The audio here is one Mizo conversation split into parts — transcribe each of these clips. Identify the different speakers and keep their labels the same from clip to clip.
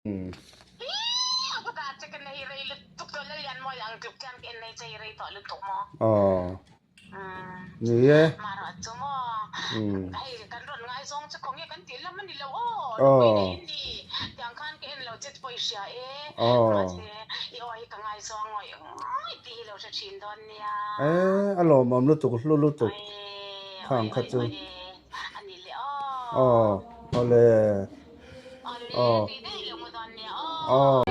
Speaker 1: Aw ni e. Aw. Aw. E a lawmawm lutuk hlu lutuk khang kha chu. Aw awle. Aw. Aw.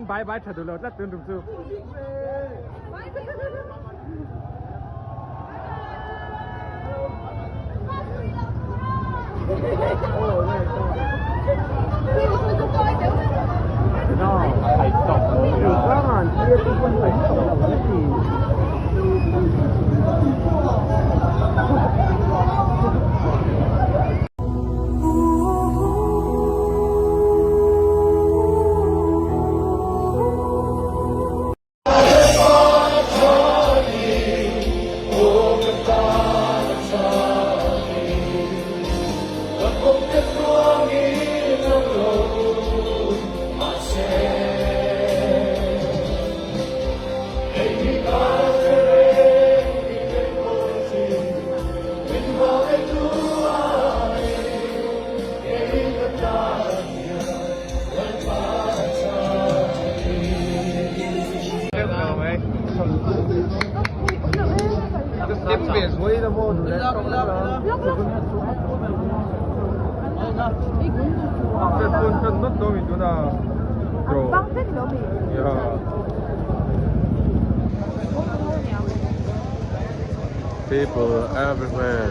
Speaker 2: Bye bye tha duh lo tlat tun tum chu.
Speaker 3: People everywhere.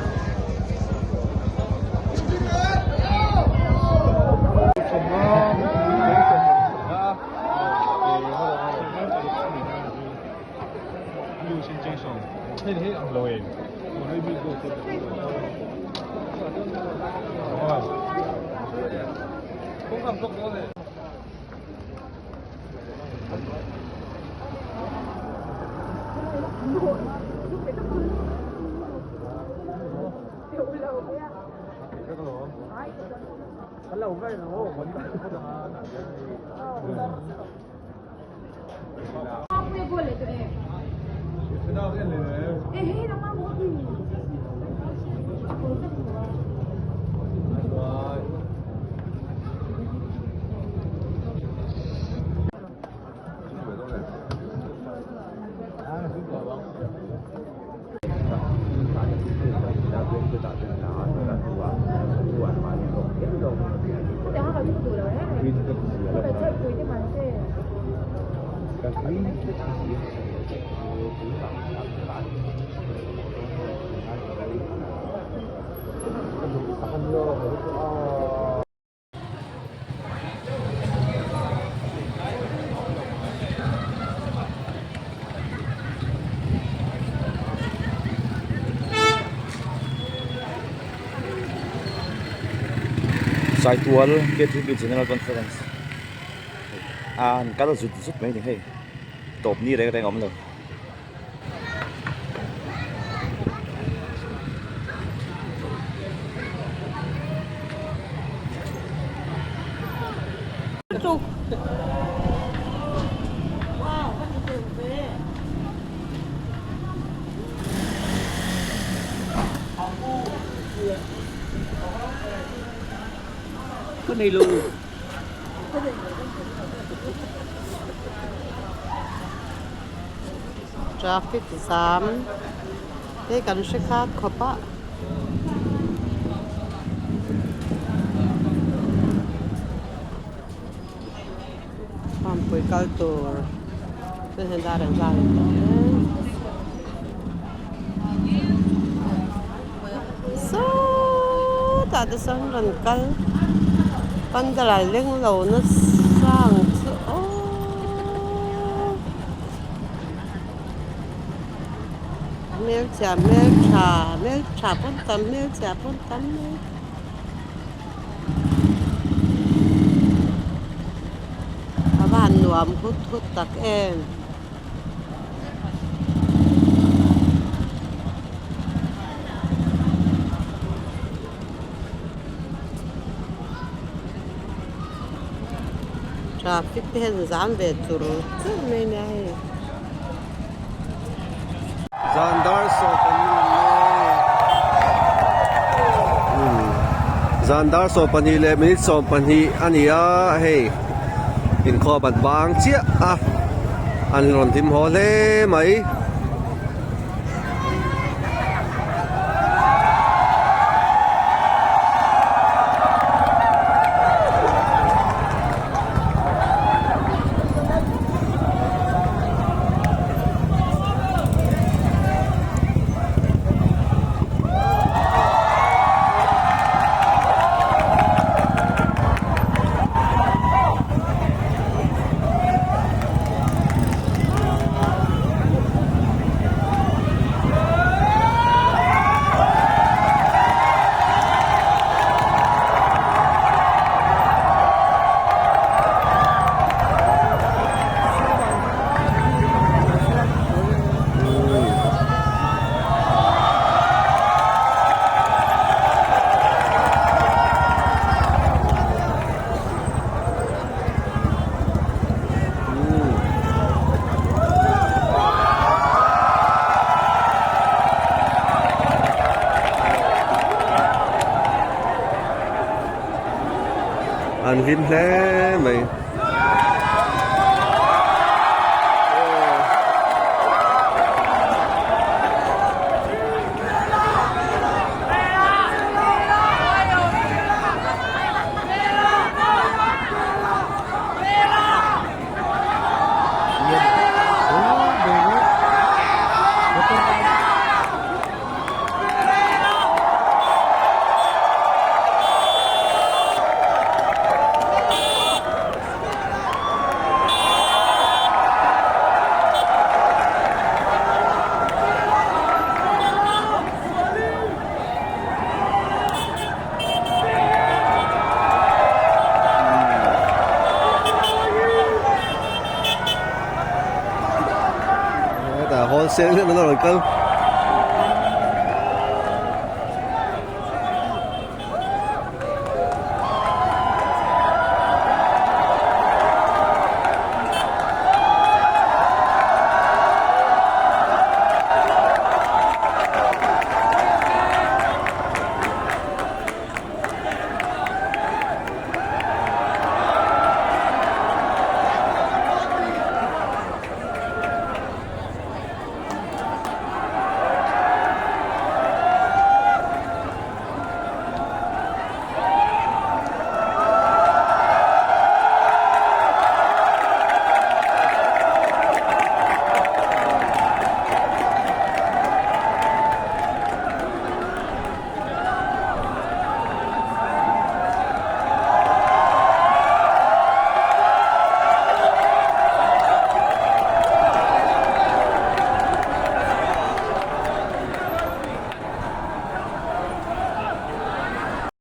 Speaker 4: Saitual KTP General Conference a an kal zut zut mai a ni hei tawp ni reng reng a awm lo.
Speaker 5: Traffic zam te kan hre khat khawp a. Pampui kal tur chu hendai an zar leh tawh e. Sawtah te sawn rawn kal pandal ah leng lo nasa ang chu aw. Hmelchhia hmeltha hmeltha pawn tam hmelchhia pawn tam mai. A va han nuam hut hut tak em. Traffic te hian zam ve chur chur mai nia hei.
Speaker 1: Zan dar sawpahnih leh zan dar sawpahnih leh minute sawmpahnih a ni a hei inkhawm an bang chiah a an rawn hlim haw hle mai. An hlim hle mai. Lalsengliana rawn kal.